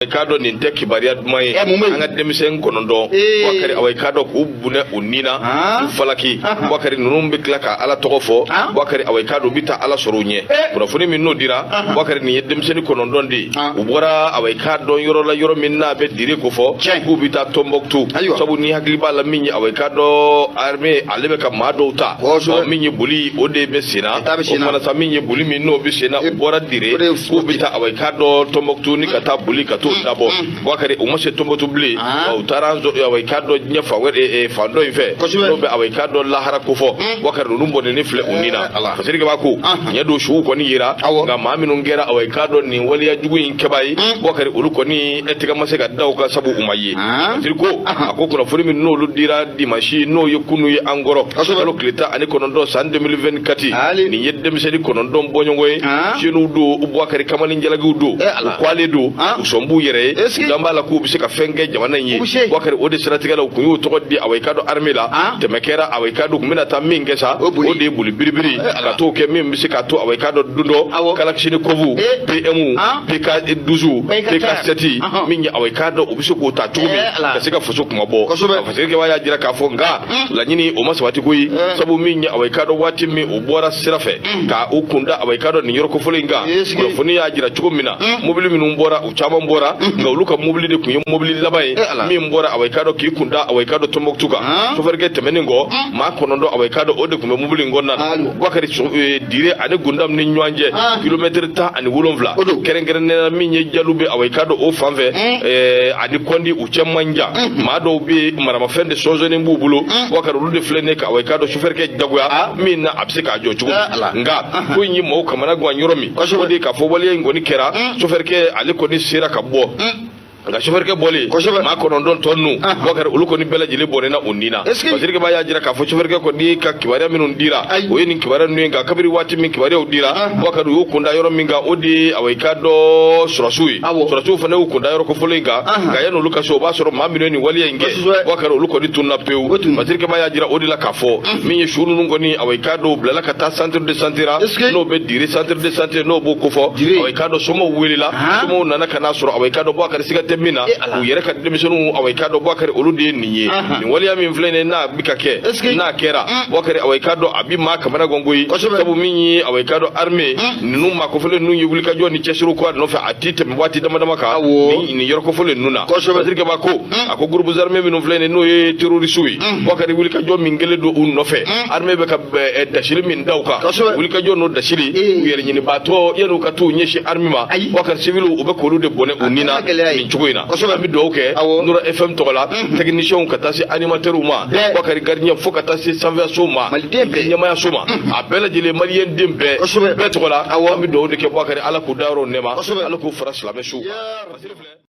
K'a dɔn nin tɛ kibaruya duman ye. An ka denmisɛn 9, Bubakari, awa, i k'a dɔn k'u bunɛ u ni na, u falaki. Bubakari, ninnu bɛ tila ka Ala tɔgɔ fɔ. Bubakari, awa, i k'a dɔn u bɛ taa Ala sɔrɔ u ɲɛ. Kunnafoni min n'o dira, Bubakari, nin ye denmisɛnnin 9 de ye. U bɔra, awa, i k'a dɔn yɔrɔ la, yɔrɔ min n'a bɛ Dire ko fɔ, k'u bɛ taa Tɔnbɔkutu. Sabu ni hakili b'a la, min ye, awa, i k'a dɔn armée ale bɛ ka maa dɔw ta, min ye boli, o de bɛ sen na. O fana sa, min ye boli min n'o bɛ sen na, u bɔra Dire k'u bɛ taa, awa, i k'a dɔn Tɔnbɔkutu, ni ka taa boli ka t'o dabɔ. Bubakari, u ma se Tɔnbɔkutu bilen, u taara, awa, i k'a dɔn diɲɛ fan wɛrɛ, fan dɔ in fɛ, n'o bɛ, awa, i k'a dɔn lahara kofɔ. Bubakari, ninnu bɔnnen filɛ u ni na. Fasirikɛ b'a ko tiɲɛ don, suw kɔni yera, nka maa minnu kɛra, awa, i k'a dɔn nin waleya jugu in kɛbaa ye, Bubakari, olu kɔni tɛgɛ ma se ka da u kan, sabu u ma ye. Fasiri ko a ko kunnafoni min n'olu dira dimanche, n'o ye kunu ye, an kɔrɔ kalo tile 19 san 2024, nin ye denmisɛnnin 9 bɔɲɔgɔn ye. Jeunes don, Bubakari, kamalen jalakiw don, u kwalen don, u sɔn b'u yɛrɛ ye, u dan b'a la k'u bɛ se ka fɛn kɛ jamana in ye. Bubakari, o de siratigɛ la, u kun y'u tɔgɔ di, awa, i k'a dɔn armée la. Tɛmɛ kɛra, awa, i k'a dɔn u kun bɛna taa min kɛ sa, o de ye boli biribiri ka t'o kɛ, min bɛ se k'a to, awa, i k'a dɔn don dɔ Kalachnikov, PM, PK 12, PK 7, min ye, awa, i k'a dɔn u bɛ se k'o ta cogo min ka se ka faso kuma bɔ. Fasirikɛba y'a jira k'a fɔ nka laɲini o ma sabati koyi, sabu min ye, awa, i k'a dɔn waati min u bɔra sira fɛ ka u kunda, awa, i k'a dɔn nin yɔrɔ kofɔlen in kan, kunnafoni y'a jira cogo min na, mobili minnu bɔra, u caman bɔra, nka olu ka mobili de tun ye mobili laban ye min bɔra, awa, i k'a dɔn k'i kunda, awa, i k'a dɔn Tɔnbɔkutu kan. Sofɛrikɛ tɛmɛnen kɔ, maa 9, awa, i k'a dɔn o de tun bɛ mobili in kɔnɔna na. Bubakari, Dire ani Gundam ni ɲɔgɔn cɛ, kilomɛtiri 17, kɛrɛnkɛrɛnnenya la min ye Jalu bɛ, awa, i k'a dɔn o fan fɛ, ani Kɔndi u cɛ man jan. Maa dɔw bɛ yen, maramafɛn de sɔnsɔnnen b'u bolo. Bubakari, olu de filɛ nin ye ka, awa, i k'a dɔn sofɛrikɛ jagoya min na a bɛ se k'a jɔ cogo min. Nka ko in ye maaw kamana gan yɔrɔ min, o de ye k'a fɔ waleya in kɔni kɛra, sofɛrikɛ ale kɔni sera ka bɔ. Nka sofɛrikɛ bɔlen, maa 9 tɔ ninnu, Bubakari, olu kɔni bɛɛ lajɛlen bɔnɛna u ni na. Fasirikɛba y'a jira k'a fɔ sofɛrikɛ kɔni ka kibaruya minnu dira, o ye nin kibaruya ninnu ye. Nka kabiri waati min kibaruyaw dira, Bubakari, u y'u kunda yɔrɔ min kan, o de ye, awa, i k'a dɔn sɔrɔsiw ye. Sɔrɔsiw fana y'u kunda yɔrɔ kofɔlen in kan, nka yanni olu ka se, o b'a sɔrɔ maa minnu ye nin waleya in kɛ, Bubakari, olu kɔni tununna pewu. Fasirikɛba y'a jira o de la k'a fɔ min ye su ninnu kɔni, awa, i k'a dɔn u bilala ka taa centre de santé la, n'o bɛ Dire centre de santé, n'o b'o kofɔ. Awa, i k'a dɔn somɔgɔw welela, somɔgɔw nana ka n'a sɔrɔ, awa, i k'a dɔn Bubakari, siga tɛ min na, u yɛrɛ ka denmisɛnninw, awa, i k'a dɔn Bubakari, olu de ye nin ye. Nin waleya min filɛ nin ye, n'a bɛ ka kɛ, n'a kɛra, Bubakari, awa, i k'a dɔn a bɛ maa kamana gan koyi, sabu min ye, awa, i k'a dɔn armée ninnu maa kofɔlen ninnu ye wulikajɔ ni cɛsiriw ko a nɔfɛ, a ti tɛmɛ waati dama dama kan nin yɔrɔ kofɔlen ninnu na. Fasirikɛba ko a ko groupes armés minnu filɛ nin ye, n'o ye terroristes ye, Bubakari, wulikajɔ min kɛlen don u nɔfɛ, armée bɛ ka dasili min da u kan, wulikajɔ n'o dasili, u yɛrɛ ɲinibaatɔ, yan'u ka t'u ɲɛsin armée ma, Bubakari, civils u bɛ k'olu de bɔnɛ u ni na nin cogo in na. An bɛ dugawu kɛ Nura FM tɔgɔ la, techniciens ka taa se animateurs ma, Bubakari, gardien, fo ka taa se sanfɛso ma, ɲɛmayaso ma, a bɛɛ lajɛlen, maliyɛn den bɛɛ bɛɛ tɔgɔ la, an bɛ dugawu de kɛ. Bubakari, Ala k'u dayɔrɔ nɛma, Ala k'u fara silamɛ suw kan.